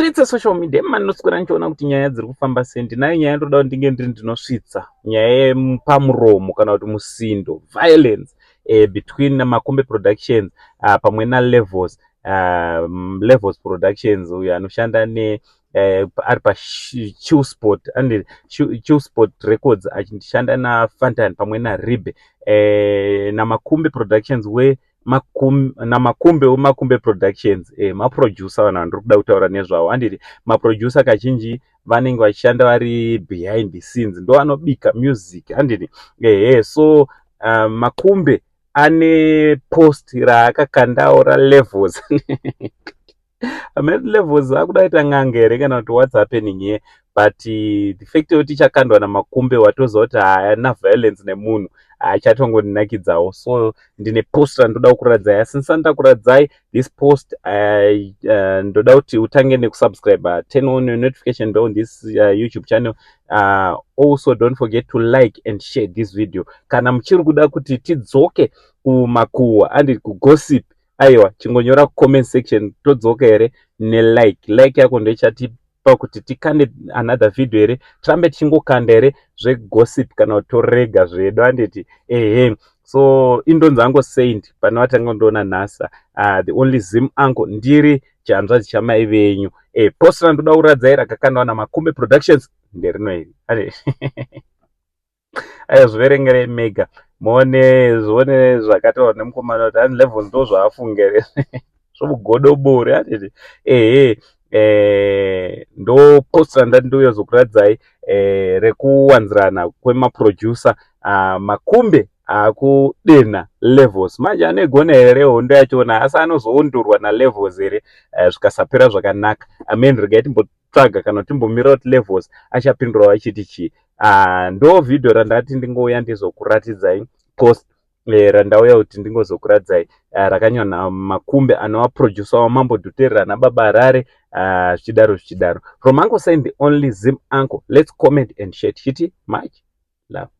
Mastreets esocial media emanoswera nichiona kuti nyaya dziri kufamba sei. Ndinayo nyaya ndoda kuti ndinge ndiri ndinosvitsa nyaya yepamuromo kana kuti musindo, violence between Makumbe Productions pamwe naLevels, Levels Productions, uyo anoshanda ne ari paChillspot and Chillspot Records, achishanda naFantan pamwe naRibe, naMakumbe Productions, we naMakumbe weMakumbe Productions, maproducer. Vanhu vandiri kuda kutaura nezvavo, handiti maproducer kazhinji vanenge vachishanda vari behind the scenes, ndo vanobika music, handiti? Ehe, so Makumbe ane post raakakandawo raLevels. Amene Levels akuda kuita n'anga here kana kuti what's happening here? But the fact yekuti ichakandwa naMakumbe, watoziva kuti haana violence nemunhu, haachatongondinakidzawo. So ndine post randoda kukuradzai, asi ndisati ndakuradzai this post, ndoda kuti utange nekusubscribe, turn on your notification bell on this YouTube channel. Also don't forget to like and share this video. Kana muchiri kuda kuti tidzoke kumakuhwa andi kugossip, aiwa, chingonyora comment section, todzoka here, nelike. Like yako ndoichatipa kuti tikande another video here, tirambe tichingokanda here zvegossip, kana kuti torega zvedu, handiti? Ehe, so indonzi Uncle Saint pane vatanga kundiona nhasa, the only Zim uncle, ndiri chihanzvadzi chamai venyu. Post randoda kuradzai rakakandwa naMakumbe Productions nderino iri. Aiwa, zviverengerei mega muone, zvione zvakataurwa nemukomana kuti ani Levels ndo zvaafunga here zvomugodobori, handiti? Ehe, ndo post randati ndiuyozokuradzai, rekuwanzirana kwemaproducer. Makumbe akudenha Levels manje, anegona here hondo yachona? Asi anozoundurwa naLevels here, zvikasapera zvakanaka? Amen. Regai timbotsvaga kana timbomira kuti Levels achapindurawo achiti chii. Ndo vhidhiyo randati ndingouya ndizokuratidzai, post randauya kuti ndingozokuratidzai, rakanyorwa naMakumbe, anova producer waMambo Dhuterere naBaba Harare, zvichidaro zvichidaro. From Uncle Saint, the only Zim uncle, let's comment and share. Tichiti much love.